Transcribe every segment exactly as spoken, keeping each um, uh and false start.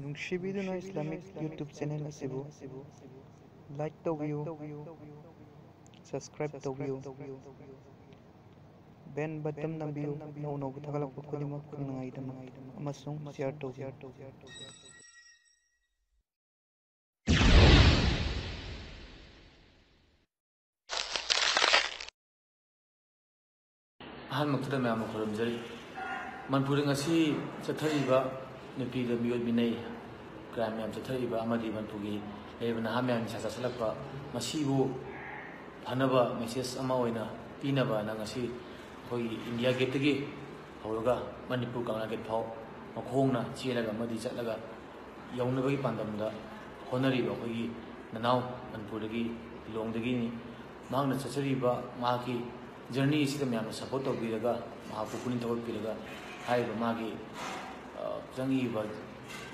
ꯅꯨꯡꯁꯤꯕꯤꯗꯨꯅ Islamic YouTube channel ꯑꯁꯤꯕꯨ like ꯇꯧꯕꯤꯌꯨ, subscribe ꯇꯧꯕꯤꯌꯨ, bell button ꯅꯝꯕꯤꯌꯨ, ꯑꯅꯧ ꯑꯅꯧꯕ ꯊꯥꯒꯠꯂꯛꯄ ꯈꯨꯗꯤꯡꯃꯛ ꯈꯪꯅꯉꯥꯏꯒꯤꯗꯃꯛ, ꯑꯃꯁꯨꯡ share ꯇꯧꯕꯤꯌꯨ꯫ ꯑꯍꯥꯟꯕꯃꯛꯇꯗ ꯃꯌꯥꯝꯕꯨ ꯈꯨꯔꯨꯝꯖꯔꯤ꯫ ꯃꯅꯤꯄꯨꯔꯗ ꯉꯁꯤ ꯆꯠꯊꯔꯤꯕ ꯅꯨꯄꯤꯗ ꯃꯤꯑꯣꯠ ꯃꯤꯅꯩ, crime ꯃꯌꯥꯝ ꯆꯠꯊꯔꯤꯕ ꯑꯃꯗꯤ ꯃꯅꯤꯄꯨꯔꯒꯤ ꯂꯩꯔꯤꯕ ꯅꯍꯥ ꯃꯌꯥꯝ ꯅꯤꯁꯥ ꯆꯥꯁꯤꯜꯂꯛꯄ, ꯃꯁꯤꯕꯨ ꯐꯅꯕ message ꯑꯃ ꯑꯣꯏꯅ ꯄꯤꯅꯕꯅ ꯉꯁꯤ ꯑꯩꯈꯣꯏꯒꯤ ꯏꯟꯗꯤꯌꯥ ꯒꯦꯠꯇꯒꯤ ꯍꯧꯔꯒ ꯃꯅꯤꯄꯨꯔ ꯀꯪꯂꯥ ꯒꯦꯠ ꯐꯥꯎ ꯃꯈꯣꯡꯅ ꯆꯦꯜꯂꯒ ꯑꯃꯗꯤ ꯆꯠꯂꯒ ꯌꯧꯅꯕꯒꯤ ꯄꯥꯟꯗꯝꯗ ꯍꯣꯠꯅꯔꯤꯕ ꯑꯩꯈꯣꯏꯒꯤ ꯅꯅꯥꯎ ꯃꯅꯤꯄꯨꯔꯗꯒꯤ ꯂꯤꯂꯣꯡꯗꯒꯤꯅꯤ꯫ ꯃꯍꯥꯛꯅ ꯆꯠꯆꯔꯤꯕ ꯃꯍꯥꯛꯀꯤ journey ꯑꯁꯤꯗ ꯃꯌꯥꯝꯅ support ꯇꯧꯕꯤꯔꯒ, ꯃꯍꯥꯛꯄꯨ ꯄꯨꯛꯅꯤꯡ ꯊꯧꯒꯠꯄꯤꯔꯒ, ꯍꯥꯏꯔꯤꯕ ꯃꯥꯒꯤ, ꯑ, ꯆꯪꯉꯤꯕ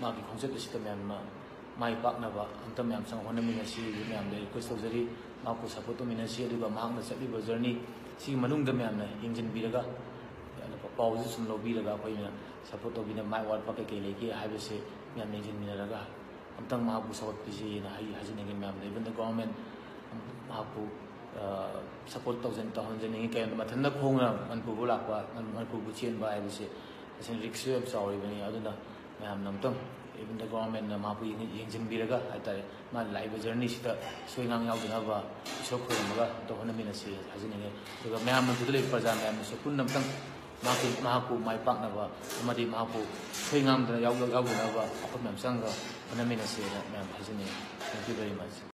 ꯃꯥꯒꯤ ꯈꯣꯡꯆꯠ ꯑꯁꯤꯗ ꯃꯌꯥꯝꯅ ꯃꯥꯏ ꯄꯥꯛꯅꯕ ꯑꯝꯇ ꯃꯌꯥꯝ ꯆꯪ ꯍꯣꯠꯅꯃꯤꯟꯅꯁꯤ꯫ ꯃꯌꯥꯝꯗ request ꯇꯧꯖꯔꯤ, ꯃꯍꯥꯛꯄꯨ support ꯇꯧꯃꯤꯟꯅꯁꯤ꯫ ꯑꯗꯨꯒ ꯃꯍꯥꯛꯅ ꯆꯠꯂꯤꯕ journey ꯁꯤꯒꯤ ꯃꯅꯨꯡꯗ ꯃꯌꯥꯝꯅ ꯌꯦꯡꯁꯤꯟꯕꯤꯔꯒ, ꯄꯥꯎꯁꯨ ꯁꯨꯝ ꯂꯧꯕꯤꯔꯒ, ꯑꯩꯈꯣꯏꯅ support ꯇꯧꯕꯤꯅꯕ ꯃꯥꯏ ꯋꯥꯠꯄ ꯀꯩꯀꯩ ꯂꯩꯒꯦ ꯍꯥꯏꯕꯁꯦ ꯃꯌꯥꯝ ꯌꯦꯡꯁꯤꯟꯃꯤꯟꯅꯔꯒ ꯑꯝꯇꯪ ꯃꯍꯥꯛꯄꯨ ꯁꯧꯒꯠꯄꯤꯁꯤꯅ ꯍꯥꯏ-, ꯍꯥꯏꯖꯅꯤꯡꯉꯤ ꯃꯌꯥꯝꯗ꯫ Even the government ꯃꯍꯥꯛꯄꯨ, ꯑ, support ꯇꯧꯖ-, ꯇꯧꯍꯟꯖꯅꯤꯡꯉꯤ꯫ ꯀꯩꯒꯤꯅꯣꯗ ꯃꯊꯟꯇ ꯈꯣꯡꯅ ꯃꯅꯤꯄꯨꯔꯕꯨ ꯂꯥꯛꯄ, ꯃꯅꯤꯄꯨꯔꯕꯨ ꯆꯦꯟꯕ ꯍꯥꯏꯕꯁꯦ ꯇꯁꯦꯡꯅ risk ꯁꯨ ꯌꯥꯝ ꯆꯥꯎꯔꯤꯕꯅꯤ꯫ ꯑꯗꯨꯅ ꯃꯌꯥꯝꯅ ꯑꯝꯇꯪ, even the government ꯅ ꯃꯍꯥꯛꯄꯨ ꯌꯦꯡ-, ꯌꯦꯡꯁꯤꯟꯕꯤꯔꯒ ꯍꯥꯏꯇꯥꯔꯦ, ꯃꯥꯅ ꯂꯥꯛꯏꯕ journey ꯁꯤꯗ ꯑꯁꯣꯏ ꯑꯉꯥꯡ ꯌꯥꯎꯗꯅꯕ ꯏꯁꯣꯔ ꯈꯨꯔꯨꯝꯃꯒ ꯑꯝꯇ ꯍꯣꯠꯅꯃꯤꯟꯅꯁꯤ ꯍꯥꯏꯖꯅꯤꯡꯉꯤ꯫ ꯑꯗꯨꯒ ꯃꯌꯥꯝ ꯃꯅꯤꯄꯨꯔꯗ ꯂꯩꯕ ꯄ꯭ꯔꯖꯥ ꯃꯌꯥꯝꯅꯁꯨ ꯄꯨꯟꯅ ꯑꯝꯇꯪ ꯃꯍꯥꯛꯀꯤ, ꯃꯍꯥꯛꯄꯨ ꯃꯥꯏ ꯄꯥꯛꯅꯕ ꯑꯃꯗꯤ ꯃꯍꯥꯛꯄꯨ ꯑꯁꯣꯏ ꯉꯥꯝꯗꯅ ꯌꯥꯎ-, ꯌꯥꯎꯗꯅꯕ ꯑꯩꯈꯣꯏ ꯃꯌꯥꯝ ꯆꯪꯉꯒ ꯍꯣꯠꯅꯃꯤꯟꯅꯁꯦꯅ ꯃꯌꯥꯝ ꯍꯥꯏꯖꯅꯤꯡꯉꯤ꯫ Thank you very much꯫